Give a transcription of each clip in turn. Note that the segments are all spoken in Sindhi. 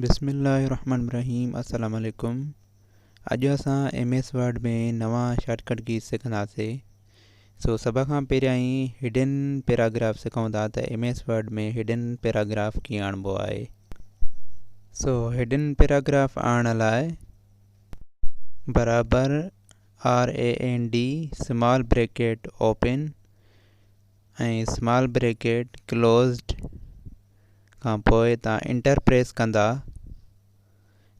بسم الله الرحمن الرحيم السلام عليڪم اڄ اسان ايم ايس ورڊ ۾ نوان شارٽ ڪٽ ڪيز سکنداسي. سو سڀ کان پهريائين هڊن پيراگراف سکون ٿا ته M S word ۾ hidden paragraph ڪيئن آڻبو آهي. سو هڊن پيراگراف آڻڻ لاء برابر R A N D small bracket open ۽ small bracket closed کان پوء توهان انٽر پريس ڪندا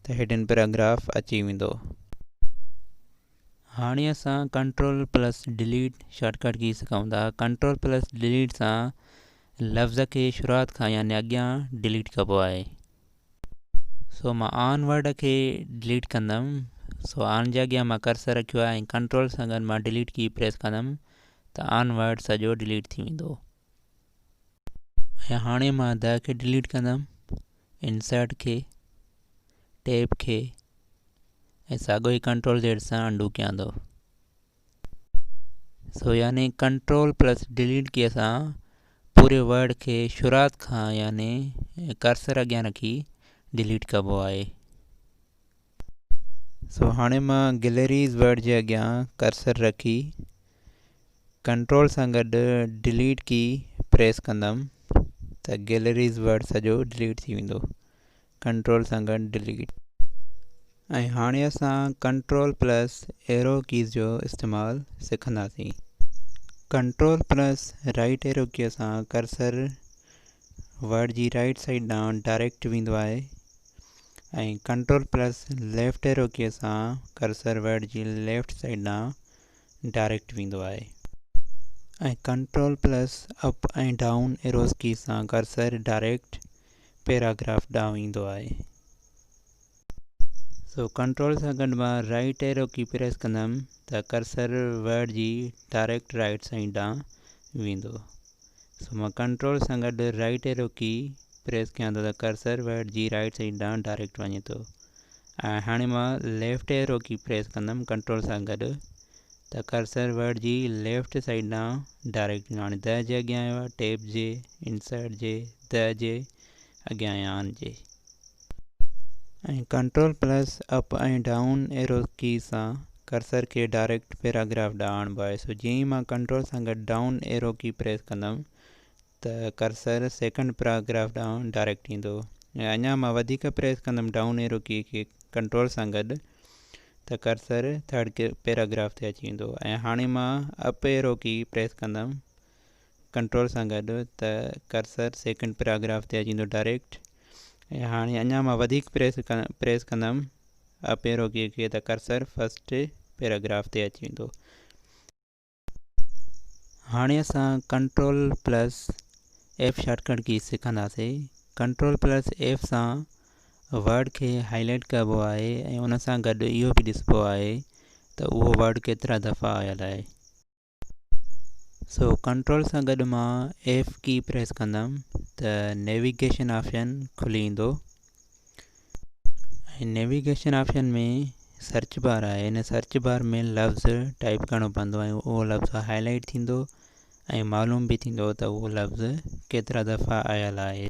ته هڊن پيراگراف اچي ويندو. هاڻي اسان control plus delete shortcut key سکون ٿا. ڪنٽرول پلس ڊليٽ سان لفظ کي شروعات کان يعني اڳيان ڊليٽ ڪبو آهي. سو مان آن ورڊ کي ڊليٽ ڪندم. سو آن جي اڳيان مان ڪرسر رکيو آهي ۽ ڪنٽرول سان گڏ مان ڊليٽ ڪي پريس ڪندم ته آن ورڊ سڄو ڊليٽ ٿي ويندو. ۽ هاڻي مان د کي ڊليٽ ڪندم، انسرٽ کي، ٽيب کي ۽ ساڳيو ئي ڪنٽرول زيڊ سان انڊو ڪيان ٿو. سو يعني ڪنٽرول پلس ڊليٽ ڪي سان پوري ورڊ کي شروعات کان يعني ڪرسر اڳيان رکي ڊليٽ ڪبو آهي. سو هاڻي مان گيلريز ورڊ جي اڳيان ڪرسر رکي ڪنٽرول سان گڏ ڊليٽ ڪي پريس ڪندم ته گيلريز ورڊ سڄو ڊليٽ ٿي ويندو. ڪنٽرول سان گڏ ڊليٽ. ۽ هاڻي اسان ڪنٽرول پلس ايرو ڪيز جو استعمال سکنداسين. ڪنٽرول پلس رائٽ ايرو ڪي سان ڪرسر ورڊ جي رائٽ سائيڊ ڏانهن ڊائريڪٽ ويندو آهي ۽ ڪنٽرول پلس ليفٽ ايرو ڪي سان ڪرسر ورڊ جي ليفٽ سائيڊ ڏانهن ڊائريڪٽ ويندو آهي ۽ control plus up ۽ down arrows key سان ڪرسر ڊائريڪٽ پيراگراف ڏانهن ايندو آهي. سو ڪنٽرول سان گڏ مان رائٽ ايرو ڪي پريس ڪندم ته ڪرسر ورڊ جي ڊائريڪٽ رائٽ سائيڊ ڏانهن ويندو. سو مان ڪنٽرول سان گڏ رائٽ ايرو ڪي پريس ڪيان ٿو ته ڪرسر ورڊ جي رائٽ سائيڊ ڏانهن ڊائريڪٽ وڃي ٿو ۽ هاڻي مان ليفٽ ايرو ڪي پريس ڪندم ڪنٽرول سان گڏ ته ڪرسر ورڊ جي ليفٽ سائيڊ ڏانهن ڊائريڪٽ ويندو. هاڻي د جي اڳيان آيو آهي ٽيب جي، انسرٽ جي، د جي اڳيان آيا آن جي. ۽ Control plus up ۽ down arrow key سان ڪرسر کي ڊائريڪٽ پيراگراف ڏانهن آڻبو آهي. سو جيئن ئي مان ڪنٽرول سان گڏ ڊائون ايرو ڪي پريس ڪندم ته ڪرسر سيڪنڊ پيراگراف ڏانهن ڊائريڪٽ ايندو ۽ اڃا مان وڌيڪ پريس ڪندم ڊائون ايرو ڪي کي ڪنٽرول سان گڏ ته ڪرسر ٿرڊ پيراگراف تي اچي ويندو ۽ هاڻي مان اپ ايرو ڪي پريس ڪندم ڪنٽرول سان گڏ ته ڪرسر سيڪنڊ پيراگراف تي اچي ويندو ڊائريڪٽ ۽ هاڻي اڃا مان وڌيڪ پريس ڪندم اپ ايرو ڪي کي ته ڪرسر فرسٽ پيراگراف تي اچي ويندو. هاڻي اسان control plus F shortcut key سکنداسين. ڪنٽرول پلس ايف سان ورڊ کي هائي لائيٽ ڪبو آهي ۽ ان سان گڏ اهو به ڏسبو آهي ته اهو ورڊ ڪيترا دفعا آيل آهي. سو ڪنٽرول سان گڏ مان ايف ڪي پريس ڪندم ته نيويگيشن آپشن کلي ايندو ۽ نيويگيشن آپشن ۾ سرچ بار آهي. ان سرچ بار ۾ لفظ ٽائپ ڪرڻو پوندو ۽ اهو لفظ هائي لائيٽ ٿيندو ۽ معلوم به ٿيندو ته اهو لفظ ڪيترا دفعا آيل آهي.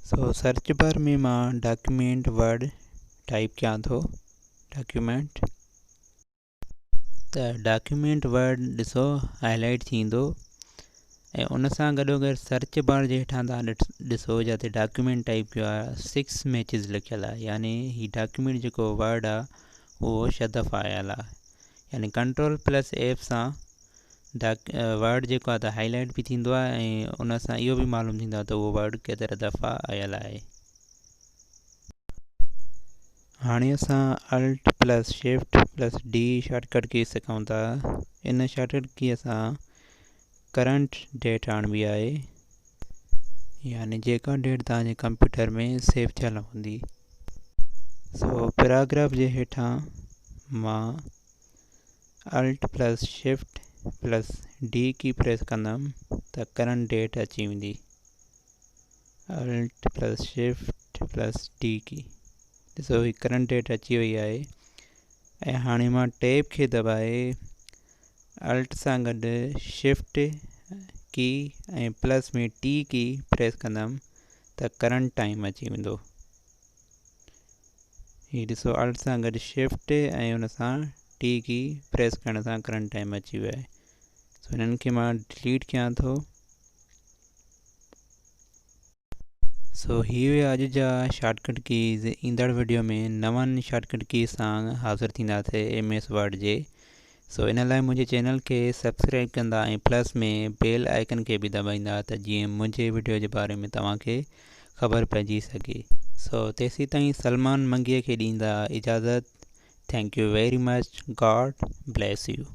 سو سرچ بار ۾ مان ڊاڪيومينٽ ورڊ ٽائپ ڪيان ٿو، ڊاڪيومينٽ، ته ڊاڪيومينٽ ورڊ ڏسو هائي لائيٽ ٿيندو ۽ ان سان گڏو گڏ سرچ بار جي هيٺان تان ڏسو جتي ڊاڪيومينٽ ٽائپ ڪيو آهي 6 ميچز لکيل آهي، يعني هي ڊاڪيومينٽ جيڪو ورڊ آهي اهو 6 دفعا آيل آهي. يعني ڪنٽرول پلس ايف سان ورڊ جيڪو آهي ته هائي لائيٽ به ٿيندو آهي ۽ ان سان اهو به معلوم ٿيندو آهي ته اهو ورڊ ڪيترا دفعا آيل آهي. هاڻي اسان alt plus shift plus D shortcut key سکون ٿا. ان شارٽ ڪٽ ڪي سان ڪرنٽ ڊيٽ آڻبي آهي، يعني جيڪا ڊيٽ توهان جي ڪمپيوٽر ۾ سيو ٿيل هوندي. سو پيراگراف جي هيٺان مان alt plus shift plus D key press ڪندم ته ڪرنٽ ڊيٽ اچي ويندي. Alt plus shift plus D key, ڏسو هي ڪرنٽ ڊيٽ اچي وئي آهي. ۽ هاڻي مان ٽيب کي دٻائي الٽ سان گڏ شفٽ ڪي ۽ پلس ۾ ٽي ڪي پريس ڪندم ته ڪرنٽ ٽائيم اچي ويندو. هي ڏسو الٽ سان گڏ شفٽ ۽ ان سان ٽي ڪي پريس ڪرڻ سان ڪرنٽ ٽائيم اچي ويو آهي. سو انهن کي مان ڊليٽ ڪيان ٿو. سو هي هيا اڄ جا شارٽ ڪٽ ڪيز. ايندڙ وڊيو ۾ نون شارٽ ڪٽ ڪيز سان حاضر ٿينداسي ايم ايس ورڊ جي. سو ان لاء منهنجي چينل کي سبسڪرائب ڪندا ۽ پلس ۾ بيل آئيڪن کي به دٻائيندا ته جيئن منهنجي وڊيو جي باري ۾ توهان کي خبر پئجي سگهي. سو تيسيتائين سلمان منگيء کي ڏيندا اجازت. Thank you very much. God bless you.